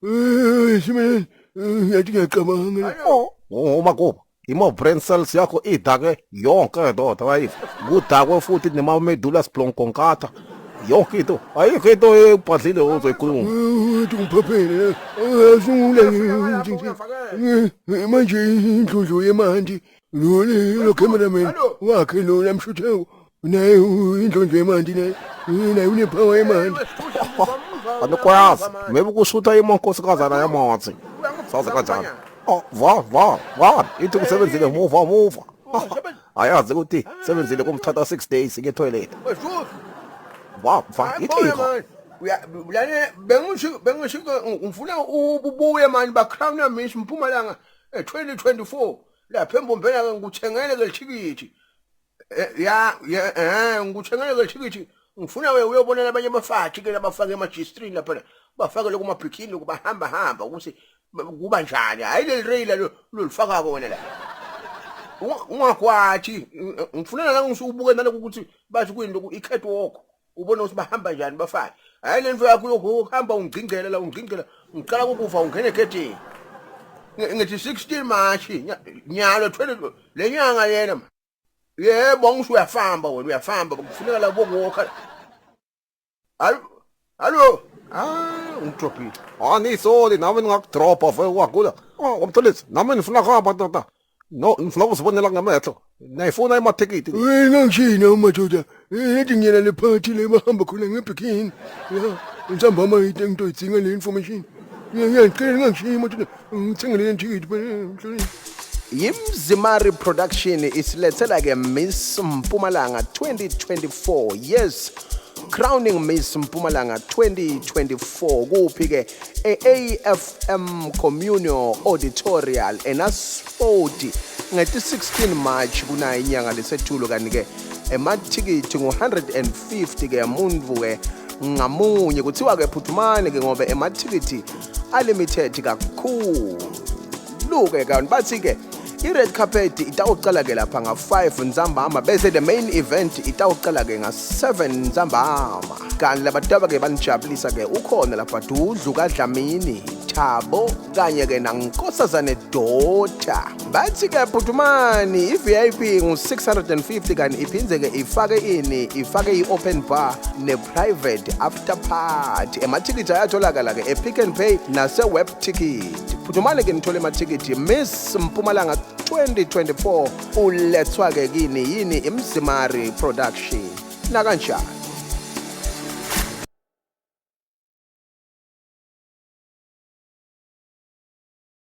Simene, yathi ngiyacabanga. Oh magoba. Imo brain cells yakho idake yonke ndoda wayifa. Kudakwe futhi nemamedula splonkonkata. Yonke into. Ayikho into ebhadlile ozoyikhuluma. Uthi ngiphaphele. Asungule manje indludlu yemanti. Lo cameraman wakhe lo namshuthe. Naye indludlu yemanti naye. Naye unepower yemanti. Anokwazi. Maybe kushutha imonkosikazi yamanzi. Saze kanjani? Oh, va. Into kusebenzile move. Ayazi ukuthi sebenzile kumthatha 6 days ke toilet. Va, ithi. Ulane bengisho ngifuna ubuye manje bakhrawuna Miss Mpumalanga 2024 lapha embombela ngikuthengele ke lithikithi. Ngikuthengele ke lithikithi. Ngifuna uyobonela abanye abafathi ke labafaka ema-G-string lapha bafake lokho mabhikini kubahamba ukuthi kuba njani hayi leli reyila lolifakako wena la ungakwathi ngifuna la ngisubuke naloko ukuthi bathi kuyini i-catwalk ubone ukuthi bahamba njani bafake hayi le nto yakho yokuhamba ungcingela la ungcingela ngiqala ukufa ungene egedini ngithi 16 March nyalo 20 le nyanga yena yebo ngisho uyafamba wena uyafamba kufuneka la bokuwokha Hallo Ungidropile. Nisoli nami ngakudropa wakula. Umtholisi nami ngifuna kuhamba tata. No, ngifuna ukuzibonela ngamehlo. Nayifuna imathikiti. Wena ngishina umadoda. Ethi ngiyela le party le bahamba khona ngebikini. Ya, ngizamba into ngitoyidzinga le information. Ngiyacela ngishima madoda. Ngithengele intikiti mhlonishwa. Yimzimari production isilethela ke Miss Mpumalanga 2024. Yes. Crowning Miss Mpumalanga 2024 kuphi ke AFM Communal Auditorial eNaspoti ngeti 16 March kuna inyanga lesethulo kanti ke emathikiti ngo150 ke umuntu ke ngamunye kuthiwa ke phuthumane ke ngoba emathikiti unlimited kakhulu luke kanti bathi ke i-red carpet itawuqala ke lapha nga-5 Nzambama bese the main event itawuqala ke nga-7 Nzambama kanti labantu ke banijabulisa ke ukhona lapha Dudlu kaDlamini Thabo kanye ke nankosazane Dota bathi ke Phuthumani i-VIP ngu650 kanti iphindze ke ifake i-open bar ne-private after party emathikithi ayatholakala ke e-Pick n Pay nase-web ticket Phuthumani ke nithole emathikiti Miss Mpumalanga 2024 ulethwa ke kini yini imzimari production na kanjani